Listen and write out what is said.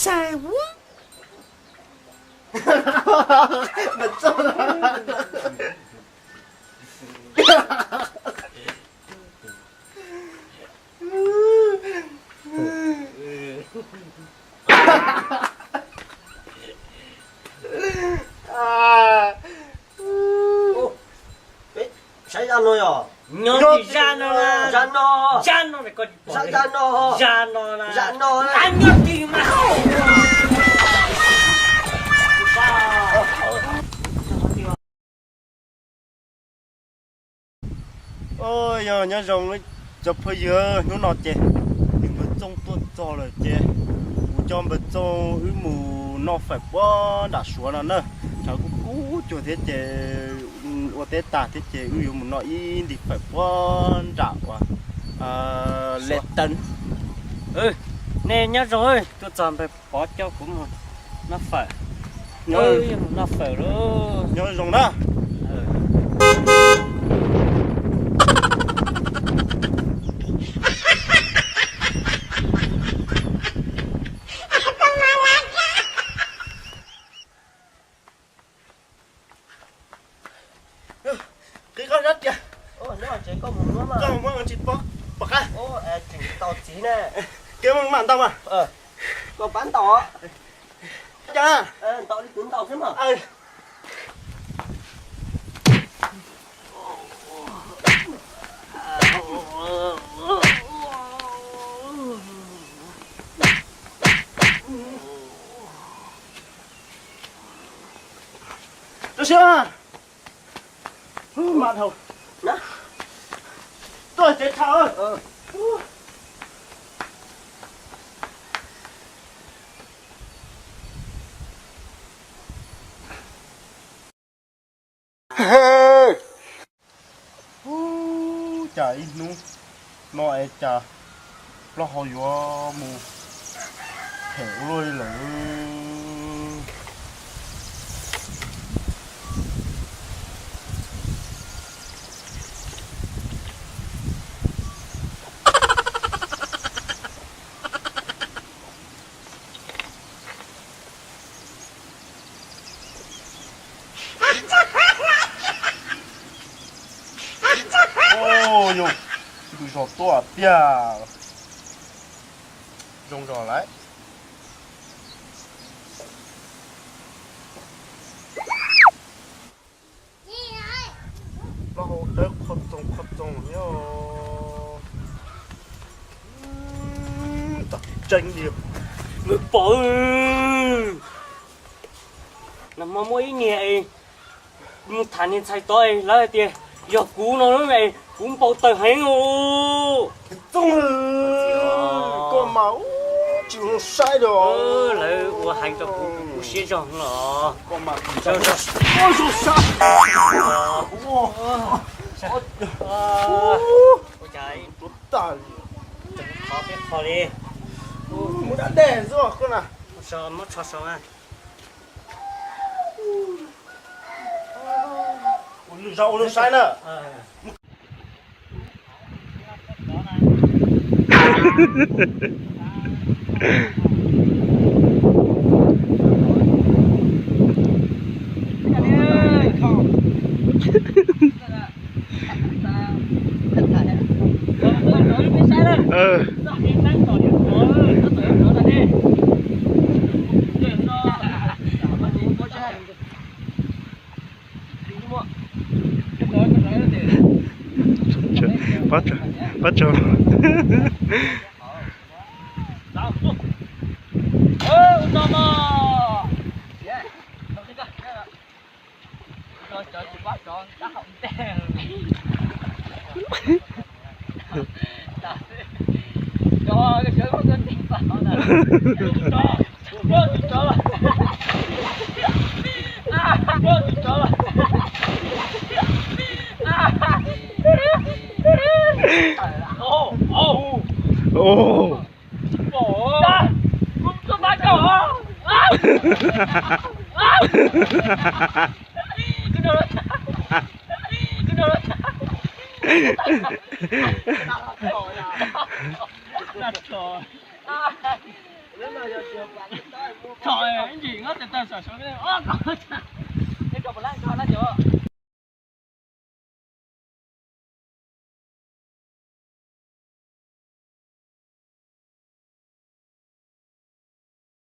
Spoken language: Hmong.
Saib zaj no yog. Nyob tim zaj no na. Zaj no. Zaj no na, koj tsis pom. Zaj no. Zaj no na. Zaj no na. Nyob tim mas. Yog nyob zoo cov phooj ywg, hnub no ces npawg Txooj tuaj txog lawm ces kuv coj npawg Txooj wb mus noj fawm puag nram Suav no na. Tshav kub kub cuag thiab ces ua teb tag thiab ces wb yuav mus noj ib ntim fawm puag nram uas Lej Teeb. Nej nyob zoo, tuaj txog npawg Pov coj kuv mus noj fawm. Noj fawm lauj. Nyob zoo na. Qhib qab zab tias. Koj mus muab tsis pom, pom qab. Kev mam ntau mas. Koj pab ntaus. Cas ntaus li kuv ntaus xwb mas. Rau siab. Mam dhau. Tuaj tsev thaum. Ub, cas ib hnub no es cas plaub hau yuav mus phem ua luaj li lawm. Yus, tus zog tuaj tiag. Zoo zog lawm. Plaub hau dawb qhov txoos qhov txoos nyob. Tseeb li, nws pom. Nag hmo muaj ib niag es mus tham niag ntxhais tod es lawv hais tias yog kuv no, kuv npau taws heev os. Txooj, koj mas tsis zoo saib li. Lawv ua heev rau kuv, kuv siab zog los. Koj mas tsis zoo saib. Ua cas tuag tag li. Qhov peb qho li. Mus da dej xwb koj na. Muab tsho saum na. Ua lwj zaub ua lwj saib na. Pab tso, pab tso. Thaum ib ntsis nyob tes taw sam suav ob ko.